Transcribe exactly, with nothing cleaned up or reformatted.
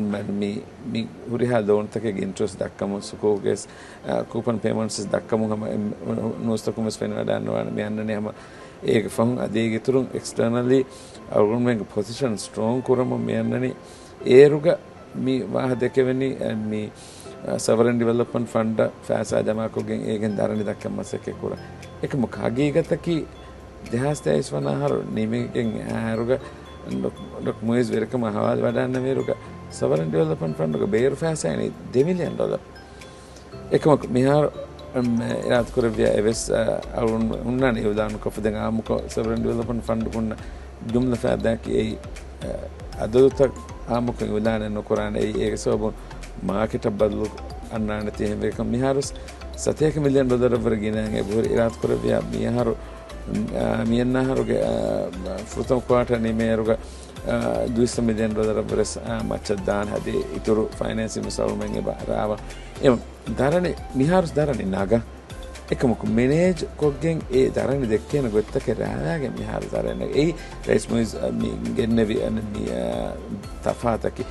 މި، މި ހުރިހާ ލޯންތަކެއްގެ އިންޓްރެސްޓް ދައްކަމުން، ސުކޫލްގެ، އާ، ކޫޕަން ޕޭމަންޓްސް ދައްކަމުން ހަމަ އެ، ނޫސްތަކުން ވެސް ފެނިވަޑައިންނަވާނެ. މި އަންނަނީ ހަމަ އޭގެ ފަހުން އަދި އޭގެ އިތުރުން އެކްސްޓަރނަލީ އަޅުގަނޑުމެންގެ ޕޮޒިޝަން ސްޓްރޯން ކުރަމުން މި އަންނަނީ. އޭރުގަ މި ވާހަ ދެކެވެނީ، އެ، މި، އަ، ސަވަރަން ޑިވެލޮޕްމަންޓް ފަންޑަށް ފައިސާ ޖަމާކޮށްގެން އޭގެން ދަރަނި ދައްކަން މަސައްކަތް ކުރަން. އެކަމަކު ހަގީގަތަކީ ދެހާސް ތޭއިސް ވަނަ އަހަރު ނިމިގެން އައިރުގަ ޑޮކް-، ޑޮކް މުއިޒް ވެރިކަމަށް ހަވާލު ވަޑައިންނަވިއިރުގަ ސަވަރަން ޑިވެލޮޕްމަންޓް ފަންޑުގަ ބޭރު ފައިސާ އިނީ ދެ މިލިއަން ޑޮލަރ. އެކަމަކު މިހާރު، އެ، އިރާދަކުރެއްވިޔާ އެވެސް، އަ، އަޅުގަނޑު ހުންނާނެ އިއުލާނުކޮށް ދެން އާއްމުކޮށް ސަވަރަން ޑިވެލޮޕްމަންޓް ފަންޑު ހުންނަ ޖުމްލަ ފައިދާއަކީ އެއީ، އަ، އަދަދުތައް އާއްމުކޮށް އިއުލާނެއް ނުކުރާނެ. އެއީ އޭގެ ސަބަބުން މާކެޓަށް ބަދަލު އަންނާނެތީ. އެހެންވެ ކަމަށް މިހާރު ސަތޭކަ މިލިއަން ޑޮލަރަށްވުރެ ގިނައިން އެބަހުރި. އިރާދަކުރެއްވިޔާ މިއަހަރު، އަ، މިއަންނަ އަހަރުގެ، އަ، ފުރަތަމަ ކުއާޓަރ ނިމޭއިރުގަ، އަ، ދުއިސައްތަ މިލިއަން ޑޮލަރަށްވުރެ، އަ، މައްޗަށް ދާން ހަދޭ. އިތުރު ފައިނޭންސިން ވެސް އަޅުގަނޑުމެން އެބަ ރާވަން. އެ ދަރަނި، މިހާރު ދަރަނި ނަގަން. އެކަމަކު މެނޭޖް ކޮށްގެން އެ ދަރަނި ދެއްކޭނެ ގޮތްތަކެއް ރާވާގެން މިހާރު ދަރަނި. އެއީ ރައީސް މުއިޒް، އަ، މި ގެންނެވި، އަ، މި، އަ، ތަފާތަކީ.